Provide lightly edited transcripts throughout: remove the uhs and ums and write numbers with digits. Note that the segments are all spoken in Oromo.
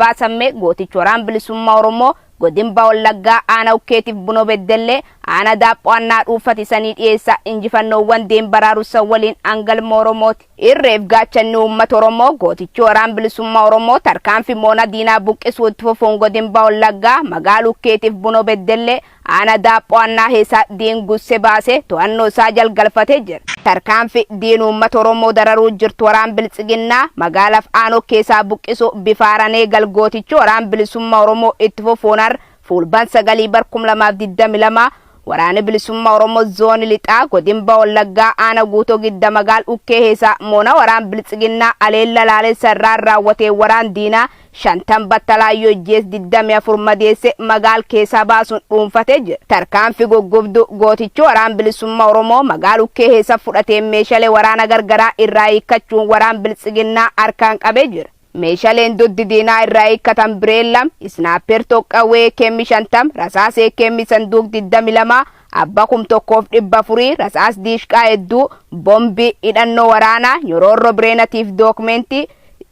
Abbaa Sammee gootichi waraan bilisummaa Oromoo godinba Wallaggaa aana Ukkeetiif Bunoo Beddellee aana Daapho'annaa dhuunfatisanii dhiyeessa injifannoowwan deembaraarussa waliin hangalma Oromooti. Irreef gaachanni uummata Oromoo gootichi waraan bilisummaa Oromoo tarkaanfii moona diinaa buqqisuu itti fufuun godinba Wallaggaa magaala Ukkeetiif Bunoo Beddellee aana Daapho'annaa heesaa diin gusse baasee to'annoo isaa jalgalfatee jira. Tarkaanfii diin uummata Oromoo dararuu jirtu waraan biltsiginnaa magaalaaf aanoo keessaa buqqisu bifa haranee galgootichi waraan bilisummaa Oromoo itti fufuun har fuulban 9 bar 2022 waraana bilisummaa Oromoo zoonii lixaa godinba Wallaggaa aana guutoo gidda magaal ukkee heesaa moona waraan biltsiginnaa aleella laalessa irraan raawwatee waraan diinaa 50 battalaayyoo ijjees 24 madeesse magaal keessaa baasuun dhuunfatee jira. Tarkaanfii goggobduu gootichi waraan bilisummaa Oromoo magaal ukkee heessa fudhateen meeshaalee waraana gargaraa irraa hiikkachuun waraan biltsiginnaa harkaan qabee jira. Meeshaaleen duddi diinaa irraa hiikkatan bireen 2, isnaapper tokkawwee keemmi 50, rasaasee keemmi sanduuq 22, abba 1400, rasaas diishqaa hedduu, bombii hidhannoo waraanaa, nyoroorroo bireenatiif dookumentii,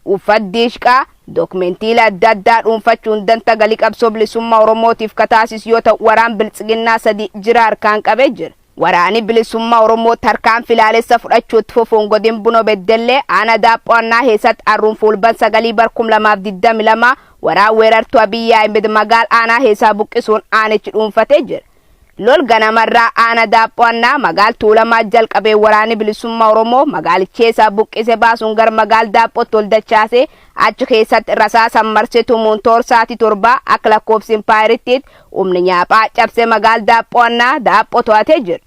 uffat diishqaa, dookumentiilee adda addaa dhuunfachuun danta galii qabsoo bilisummaa Oromootiif kataasis yoo ta'u waraan biltsiginnaa 3 jira harkaan qabee jira. Waraanni bilisummaa Oromoo tarkaanfii laalessa fudhachuutti fufuun godin Bunoo Beddellee aana Daapho'annaa keessatti arruun fuulban 9 bar 2022 waraan weerartuu Abiyyi Ahmed magaal aanaa keessaa buqqisuun aanichi dhuunfatee jira. Lol ganamarraa aana Daapho'annaa magaal Tuulamaa jalqabee waraanni bilisummaa Oromoo magaalicheessaa buqqise baasuun gara magaal Daaphootti ol dachaasee achi keessatti rasaasan marsee tumuun toorsaati 7 akka lakkoofsi impaayiritti humni nyaaphaa cabsee magaal Daapho'annaa Daaphoo to'atee jira.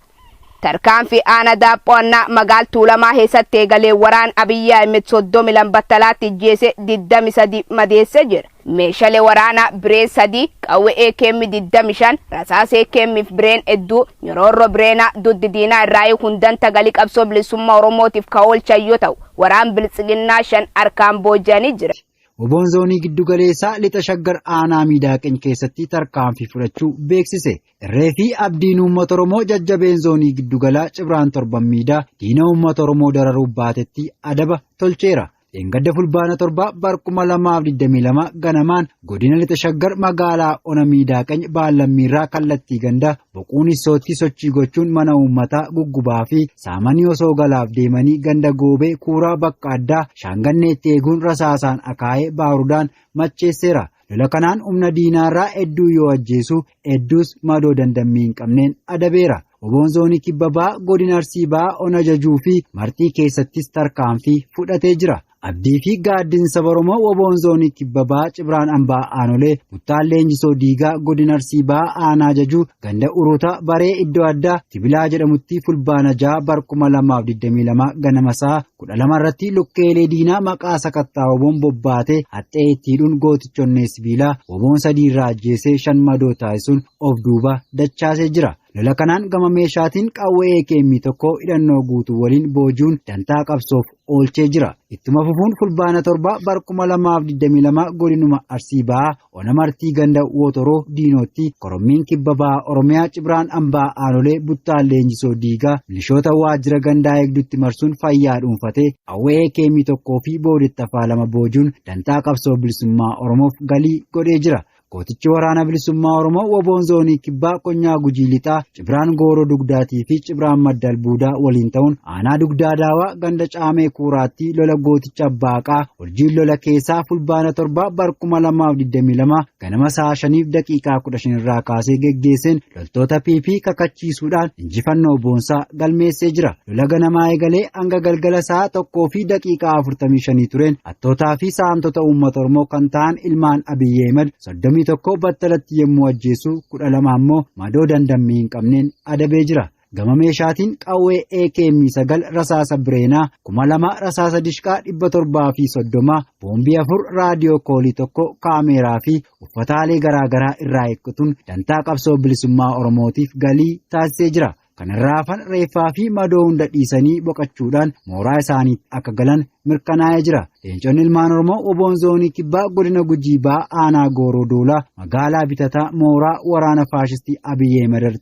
Tarkaanfii aana Daapho'annaa magaal Tuulamaa keessatti eegalee waraan Abiyyi Ahmed 32 battalaatti ijjeese 23 madeessee jira. Meeshaalee waraanaa bireen 3, qawwee AKM 25, rasaas AKM fi bireen hedduu, nyoroorroo bireenaa duddi diinaa irraa hundanta galii qabsoo bilisummaa Oromootiif ka oolchan yoo ta'u waraan biltsiginnaa 5 harkaan booji'anii jira. Woboon zoonii giddu galeessaa lixa Shaggar aanaa Miidaaqiny keessatti tarkaanfii fudhachuu beeksise. Irree fi abdiin uummata Oromoo jajjabeen zoonii giddugalaa Cibraan torban miidaa diina uummata Oromoo dararuuf baatetti adaba tolcheera. Dheengadda fulbaana 7 bar 2022 ganamaan godina lixa Shaggar magaalaa Ona Miidaaqany Baallammiirraa kallattii ganda boquun Issootti sochii gochuun mana uummataa guggubaa fi saamanii osoo galaaf deemanii ganda Goobee Kuuraa bakka addaa Shaanganneetti eeguun rasaasaan akaa'ee baarudaan macheesseera. Lola kanaan humna diinaarraa hedduu yoo ajjeesu hedduus madoo dandammii hin qabneen adabeera. Woboon zoonii kibba bahaa godina Arsii bahaa ona Jajuu fi Martii keessattis tarkaanfii fudhatee jira. Abdii fi gaaddin saba Oromoo woboon zoonii kibba bahaa Cibraan Ambaa Aanolee Buttaan Leenjisoo Diigaa godina Arsii bahaa aanaa Jajuu ganda Uruuta Baree iddoo addaa Tibilaa jedhamutti fulbaana 6 bar 2022 ganama sa'a 12 irratti lukkeelee diinaa maqaa sakattaa woboon bobbaatee haxxee itti hidhuun gootichonnee sibiilaa woboon 3 irraa ajjeesee 5 madoo taasisuun of duuba dachaasee jira. Lola kanaan gama meeshaatiin qawwee AKM 1 hidhannoo guutuu waliin booji'uun dantaa qabsoof oolchee jira. Ittuma fufuun fulbaana 7 bar 2022 godinuma Arsii Bahaa Ona Martii ganda Wootoroo Diinootti korommiin kibba bahaa Oromiyaa Cibraan Ambaa Aanolee Buttaan Leenjisoo Diigaa milishoota waajjira gandaa eegdutti marsuun fayyaa dhuunfatee qawwee AKM 1 fi boodettafaa 2 booji'uun dantaa qabsoo bilisummaa Oromoof galii godhee jira. Gootichi waraana bilisummaa Oromoo woboon zoonii kibbaa konyaa Gujii lixaa Cibraan Gooroo Dugdaatii fi Cibraan Madda Albuudaa waliin ta'uun aanaa Dugdaa Daawaa ganda Caamee Kuuraatti lola gooticha Abbaaqaa Urjiin lola keessaa fulbaana 7 bar 2022 ganama sa'a 5:15 irraa kaasee geggeesseen loltoota PP kakachiisuudhaan injifannoo boonsaa galmeessee jira. Lola ganamaa eegalee hanga galgala sa'a 1:45 tureen hattootaa fi saamtota uummata Oromoo kan ta'an ilmaan Abiyyi Ahimad 31 battalatti yommuu ajjeesu 12 ammoo madoo dandammii hin qabneen adabee jira. Gama meeshaatiin qawwee AKM 9 rasaasa bireenaa 2000 rasaasa dishqaa 730 boombii 4 raadiyoo koolii 1 kaameeraa fi uffataalee garaagaraa irraa eeggatuun dantaa qabsoo bilisummaa Oromootiif galii taasisee jira. Kanarraa hafan reeffaa fi madoo hunda dhiisanii boqachuudhaan mooraa isaaniitti akka galan mirkanaa'ee jira. Leenconni ilmaan Oromoo Woboon zoonii kibbaa godina Gujii Bahaa aanaa Gooroo Doolaa magaalaa Bitataa mooraa waraana faashistii Abiyyi Ahimad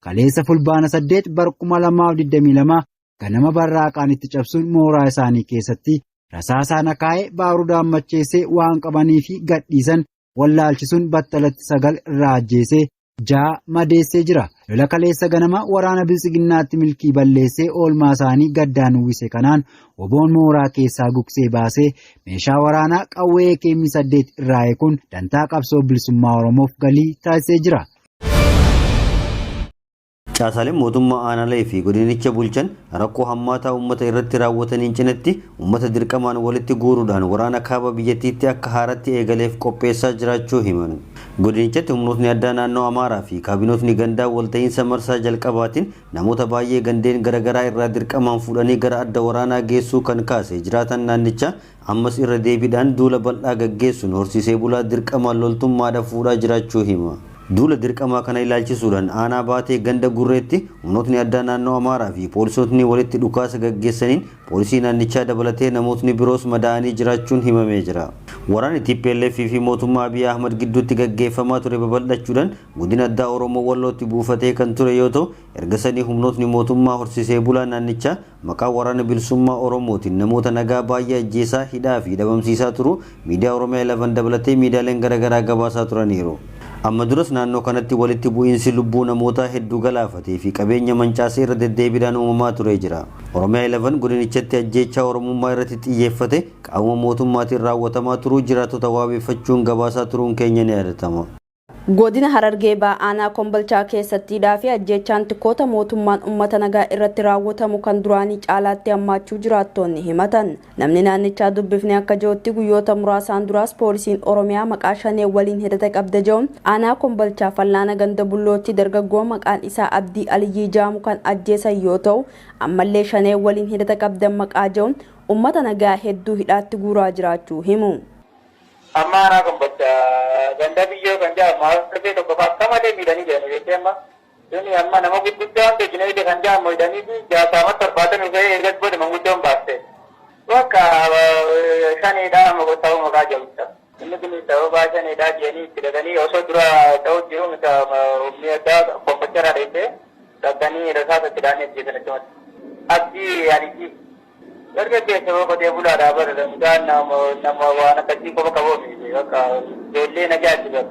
kaleessa fulbaana 8 bar 2022 ganama barraaqaan itti cabsuun mooraa isaanii keessatti Rasaasaan akaa'ee baarudaan macheessee waan qabanii fi gadhiisan wallaalchisuun battalatti 9 irraa ajjeesee 6 madeessee jira. Lola kaleessa ganama waraana biltsiginnaatti milkii balleessee oolmaa isaanii gaddaan uwwise kanaan woboon mooraa keessaa gugsee baasee meeshaa waraanaa qawwee AKM 8 irraa eekuun dantaa qabsoo bilisummaa Oromoof galii taasisee jira. Caasaaleen mootummaa aanaalee fi godinicha bulchan rakkoo hammaataa uummata irratti raawwataniin cinatti uummata dirqamaan walitti guuruudhaan waraana kaaba biyyattiitti akka haaratti eegaleef qopheessaa jiraachuu himan. Godinichatti humnootni addaa naannoo Amaaraa fi kaabinootni gandaa walta'iinsa marsaa jalqabaatiin namoota baay'ee gandeen garaagaraa irraa dirqamaan fuudhanii gara adda waraanaa geessuu kan kaase jiraatan naannichaa ammas irra deebiidhaan duula bal'aa gaggeessuun horsiisee bulaa dirqamaan loltummaadhaaf fuudhaa jiraachuu hima. Duula dirqamaa kana ilaalchisuudhaan aanaa baatee ganda gurreetti humnootni addaa naannoo Amaaraa fi poolisootni walitti dhukaasa gaggeessaniin poolisii naannichaa dabalatee namootni biroos madaa'anii jiraachuun himamee jira. Waraanni TPLF fi mootummaa Abiy Ahmad gidduutti gaggeeffamaa ture babal'achuudhaan godina addaa Oromoo Wallootti buufatee kan ture yoo ta'u, erga sanii humnootni mootummaa horsiisee bulaa naannichaa maqaa waraana bilisummaa Oromootiin namoota nagaa baay'ee ajjeesaa, hidhaa fi dhabamsiisaa turu miidiyaa Oromiyaa 11 dabalatee miidiyaaleen garaagaraa gabaasaa turaniiru. Amma duras naannoo kanatti walitti bu'iinsi lubbuu namootaa hedduu galaafatee fi qabeenya mancaasee irra deddeebiidhaan uumamaa turee jira. Oromiyaa 11 godinichatti ajjeechaa Oromummaa irratti xiyyeeffate qaama mootummaatiin raawwatamaa turuu jiraattota waabeeffachuun gabaasaa turuun keenya ni yaadatama. Godina Harargee Bahaa aanaa Kombolchaa keessatti hidhaa fi ajjeechaan tikoota mootummaan uummata nagaa irratti raawwatamu kan duraanii caalaatti hammaachuu jiraattonni himatan. Namni naannichaa dubbifne akka jirutti guyyoota muraasaan duraas poolisiin Oromiyaa maqaa shanee waliin hidhata qabda jedhuun aanaa Kombolchaa Fallaana ganda Bullootti dargaggoo maqaan isaa Abdii Aliyyii Jaamu kan ajjeesan yoo ta'u, ammallee shanee waliin hidhata qabdan maqaa jedhuun uummata nagaa hedduu hidhaatti guuraa jiraachuu himu. Amma aanaa Kombolchaa ganda biyyoo kan jedhamu hawaasa tokko akka malee miidhanii jiran jettee amma suni amma nama gurguddaa hunda jineeyde kan jedhamu hidhanii fi jaataama 70 ga'ee ergas booda manguddoon baaste. Bakka shaneedha amma ta'uu maqaa jedhamudha. Inni kun sababa shaneedhaa jedhanii itti dhaqanii osoo dura ta'uu jiru humni addaa Kombolcharraa dheessee dhaqanii rasaasa itti dhaanii ajjeesan achumatti. Abdii Aliyyii. Dargaggeessa yoo qotee bulaadhaa bara mucaan nama waan akkasii qofa qabuuf bakka ijoollee nagaatti bara.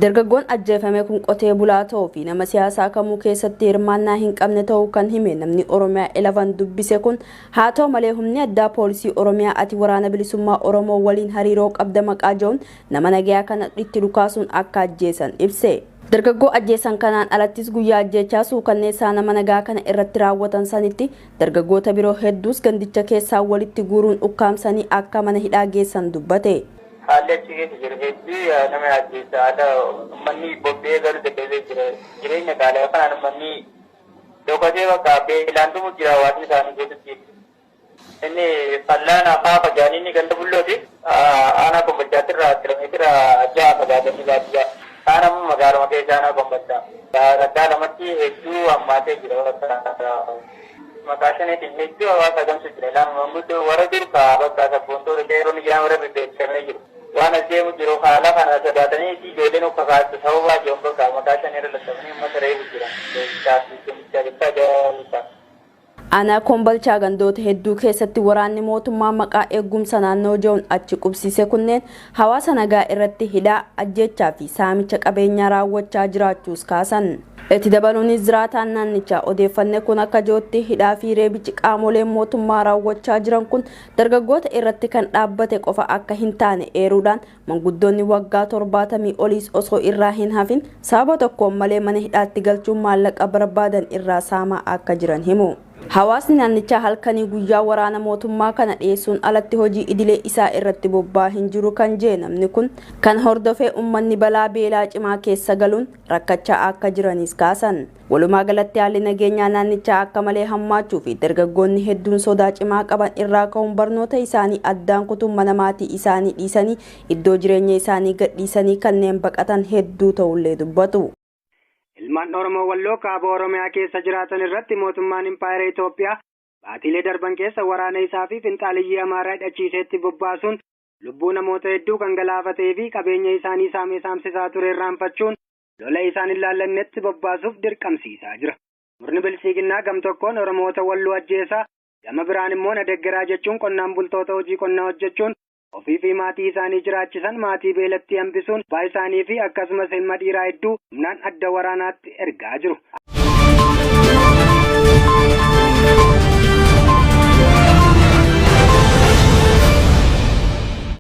Dargaggoon ajjeefame kun qotee bulaa ta'uu fi nama siyaasaa kamuu keessatti hirmaannaa hin qabne ta'uu kan hime namni Oromiyaa 11 dubbise kun, haa ta'u malee humni addaa poolisii Oromiyaa ati waraana bilisummaa Oromoo waliin hariiroo qabda maqaa jedhuun nama nagayaa kana itti dhukaasuun akka ajjeesan ibse. Dargaggoo ajjeesan kanaan alattis guyyaa ajjeechaa suukanneessaa nama nagaa kana irratti raawwatan sanitti dargaggoota biroo hedduus gandicha keessaa walitti guuruun ukkaamsanii akka mana hidhaa geessan dubbate. Haalli achi keessa jiru hedduu nama yaaddeessa. Haala uummanni bobba'ee galu dadhabee jira. Jireenya qaala'aa kanaan uummanni dhokatee bakka beelaan dhumu jira hawaasni isaanii keessatti. Inni fallaana faafa jedhanii inni ganda bullooti. Aanaa Kombolchaatirraa kiiloomeetira 6 fagaatanii baadiyyaa. Kaan ammoo magaaluma keessa aanaa Kombolchaa. Raddaa lamatti hedduu hammaatee jira. Maqaa shaneetiin hedduu hawaasa gamsu jira. Lama manguddoo warra dur kaa bakka sabboontoota qeerroon ijaan warra bebbeekamee jiru. Waan as deemu jiru haala kana sodaatanii fi ijoolleen ukka kaastu sababaa jiran bakka maqaa shaneerra lattamanii uummata reebu jiran. Aanaa Kombolchaa gandoota hedduu keessatti waraanni mootummaa maqaa eegumsa naannoo jedhuun achi qubsiise kunneen hawaasa nagaa irratti hidhaa, ajjeechaa fi saamicha qabeenyaa raawwachaa jiraachuus kaasan. Itti dabaluunis jiraataan naannichaa odeeffanne kun akka jirutti hidhaa fi reebichi qaamoleen mootummaa raawwachaa jiran kun dargaggoota irratti kan dhaabbate qofa akka hin taane eeruudhaan manguddoonni waggaa 70 oliis osoo irraa hin hafin sababa tokkoon malee mana hidhaatti galchuun maallaqa barbaadan irraa saamaa akka jiran himu. Hawaasni naannichaa halkanii guyyaa waraana mootummaa kana dhiyeessuun alatti hojii idilee isaa irratti bobba'aa hin jiru kan jee namni kun kan hordofee uummanni balaa beelaa cimaa keessa galuun rakkachaa akka jiranis kaasan. Walumaa galatti haalli nageenyaa naannichaa akka malee hammaachuu fi dargaggoonni hedduun sodaa cimaa qaban irraa ka'uun barnoota isaanii addaan kutuun mana maatii isaanii dhiisanii iddoo jireenya isaanii gadhiisanii kanneen baqatan hedduu ta'ullee dubbatu. Ilmaan Oromoo Walloo kaaba Oromiyaa keessa jiraatan irratti mootummaan Impaayera Itoophiyaa baatiilee darban keessa waraana isaa fi finxaaliyyii Amaaraa hidhachiiseetti bobbaasuun lubbuu namoota hedduu kan galaafatee fi qabeenya isaanii saamee saamsisaa ture irraanfachuun lola isaan hin laallannetti bobbaasuuf dirqamsiisaa jira. Murni biltsiginnaa gamtokkoon Oromoota Walloo ajjeesaa Gama biraan immoo na deggeraa jechuun qonnaan bultoota hojii qonnaa hojjechuun ofii fi maatii isaanii jiraachisan maatii beelatti hambisuun abbaa isaanii fi akkasumas ilma dhiiraa hedduu humnaan adda waraanaatti ergaa jiru.